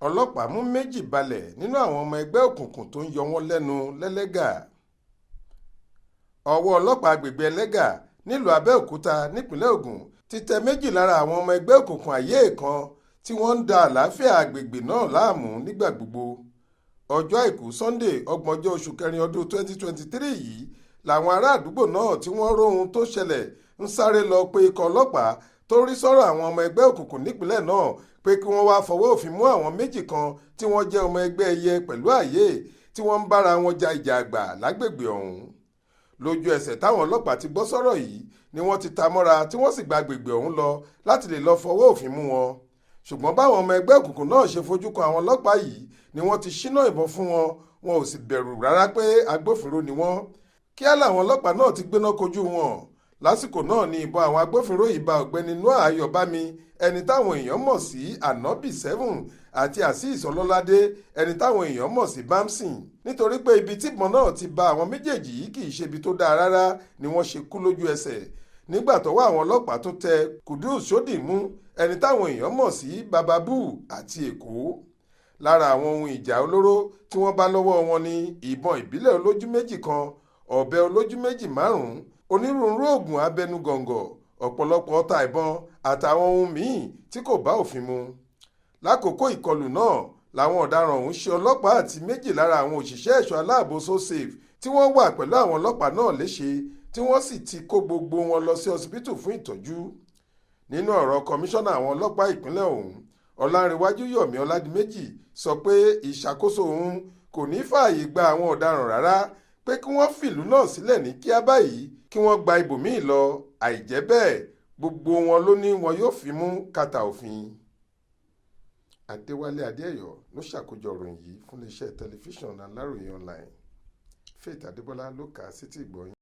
Ọlọ́pàá mú méjì balẹ̀ nínú àwọn ọmọ ẹgbẹ́ òkùnkùn tó ń yọ wọ́n lẹ́nu lẹ́lẹ́gà. Ọwọ́ ọlọ́pàá àgbègbè Ẹlẹ́gà nílùú Abẹ́òkúta nípìnlẹ̀ Ògùn ti tẹ méjì lára àwọn ọmọ ẹgbẹ́ òkùnkùn àyè kan tí wọ́n ń da àlàáfíà àgbègbè náà láàmú nígbà gbogbo. Ọjọ́ Àìkú Sannde, ògbóǹjọ́ oṣù kẹrin ọdún 2023 yìí làwọn ará àdúgbò náà tí wọ́n róhun tó ṣẹlẹ̀ ń sáré lọ pé ikọ̀ ọlọ́pàá tó ń rí sọ́rọ̀ àwọn ọmọ ẹgbẹ́ òkùnkùn nípìnlẹ̀ náà pé kí wọ́n wáá fọwọ́ òfin mú àwọn méjì kan tí wọ́n jẹ́ ọmọ ẹgbẹ́ ẹyẹ pẹ̀lú ààyè tí wọ́n ń bára wọn ja ìjà àgbà lágbègbè ọ̀hún. Lójú ẹsẹ̀ táwọn ọlọ́pàá ti gbọ́ sọ́rọ̀ yìí ni wọ́n ti ta mọ́ra, tí wọ́n sì gba agbègbè ọ̀hún lọ láti lè lọ́ọ́ fọwọ́ òfin mú wọn. Ṣùgbọ́n báwọn ọmọ ẹgbẹ́ òkùnkùn náà ṣe fojú kan àwọn ọlọ́pàá yìí ni wọ́n ti ṣínà ìbọn fún wọn. Wọn ò sì bẹ̀rù rárá pé agbófinró ni wọ́n. Kíá làwọn ọlọ́pàá náà ti gbéná kojú wọn. Lásìkò náà ni ìbọn àwọn agbófinró yìí bá Ọ̀gbẹ́ni Noah Ayọ̀bámi, ẹni táwọn èèyàn mọ̀ sí Anobi 7, àti Azeez Ọlọ́ládé, ẹni táwọn èèyàn mọ̀ sí Bamson. Nítorí pé ibi tí ìbọn náà ti bá àwọn méjèèjì yìí kì í ṣe ibi tó dáa rárá ni wọ́n ṣe kú lójú ẹsẹ̀. Nígbà tọ́wọ́ àwọn ọlọ́pàá tó tẹ Kudus Sodimu, ẹni táwọn èèyàn mọ̀ sí Bababu àti Èkó. Lára àwọn ohun ìjà olóró tí wọ́n bá lọ́wọ́ wọn ní ìbọn ìbílẹ̀ olójú méjì kan, ọ̀bẹ olójú méjì márùn-ún, onírúurú oògùn abẹnugọ̀ńgọ̀, ọ̀pọ̀lọpọ̀ ọta ìbọn àtàwọn ohun míín tí kò bá òfin mu. Lákòókò ìkọlù náà làwọn ọ̀daràn ọ̀hún ṣe ọlọ́pàá àti méjì lára àwọn òṣìṣẹ́ ẹ̀ṣọ́ aláàbò So-Safe tí wọ́n wà pẹ̀lú àwọn ọlọ́pàá náà léṣe, tí wọ́n sì ti kó gbogbo wọn lọ sí ọsibítù fún ìtọ́jú. Nínú ọ̀rọ̀, kọmíṣánná àwọn ọlọ́pàá ìpínlẹ̀ ọ̀hún, Ọlárẹ̀wájú Yomi Ọládìméjì, sọ pé ìṣàkóso òun kò ní fààyè gba àwọn ọ̀daràn rárá, pé kí wọ́n fìlú náà sílẹ̀ ní kíá báyìí, kí wọ́n gba ibòmíì lọ, àìjẹ́ bẹ́ẹ̀, gbogbo wọn ló ní wọn yóò fimú kàtà òfin. Adéwálé Adéẹ̀yọ́ ló ṣàkójọ ìròyìn yìí fún iléeṣẹ́ tẹlifíṣàn Aláròye Online. Faith Adébọlá ló kà á sétí ìgbọ́ yín.